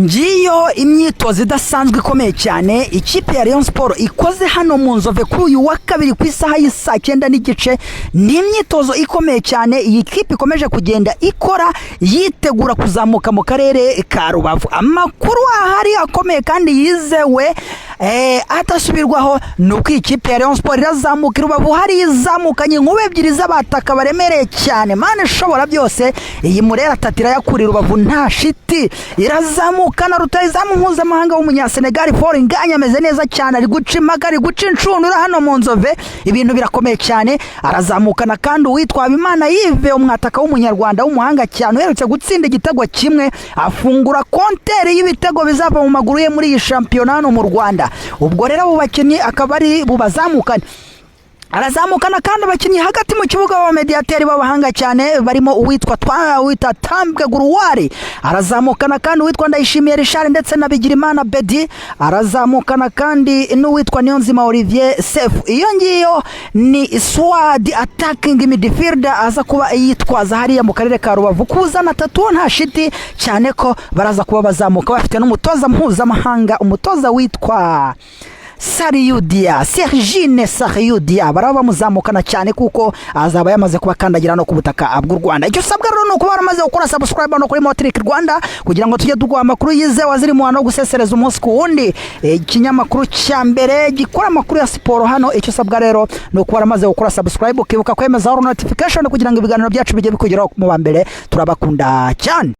Ngiyo imyitozo idasanzwe ikomeye cyane ikipe ya Rayon Sport ikoze hano mu Nzove kuri uyu wa kabiri ku isaha y'isaa 9:30. Ni imyitozo ikomeye cyane iyi kipe ikomeje kugenda ikora yitegura kuzamuka mu karere ka Rubavu. Amakuru ahari akomeye kandi yizewe, adasubirwaho, ni uko iyi kipe ya Rayon Sport irazamuka i Rubavu hari izamukanye inkuba ebyiri z'abataka baremereye cyane. Mana ishobora byose, iyi murera atatu irayakura i Rubavu nta shiti. Irazamukana rutahizamu mpuzamahanga w'Umunyasenegali Fall Ngagne, ameze neza cyane, ari guca impaka, ari guca inshundura hano mu Nzove, ibintu birakomeye cyane. Arazamukana kandi uwitwa Habimana Yves, umwataka w'Umunyarwanda w'umuhanga cyane, uherutse gutsinda igitego kimwe, afungura compteur y'ibitego bizava mu maguru ye muri iyi shampiyona hano mu Rwanda. Ubwo rero abo bakinnyi akaba ari bubazamukane. Arazamukana kandi abakinnyi hagati mu kibuga b'abamediyateri b'abahanga cyane, barimo uwitwa wita Tambwe Guruwari. Arazamukana kandi uwitwa Ndayishimiye Richard ndetse na Bigirimana Bedi. Arazamukana kandi n'uwitwa Niyonzima Olivier Sefu. Iyo ngiyo ni squad attacking midfielder aza kuba yitwaza hariya mu karere ka Rubavu kuzana atatu nta shiti, cyane ko baraza kuba bazamuka bafite n'umutoza mpuzamahanga, umutoza witwa Sariyudiya, Sergine Sariyudiya. Baraba bamuzamukana cyane kuko azaba yamaze kubakandagira no ku butaka bw'u Rwanda. Icyo usabwa rero ni ukuba waramaze gukora subscribe no kuri Motric Rwanda kugira ngo tujye tuguha amakuru yizewe aziri mu no gusesereza umunsi ku wundi, ikinyamakuru cya mbere gikora amakuru ya siporo hano. Icyo usabwa rero ni ukuba waramaze gukora subscribe, ukibuka kwemeza notification kugira ngo ibiganiro byacu bijye bikugeraho mu ba mbere. Turabakunda cyane.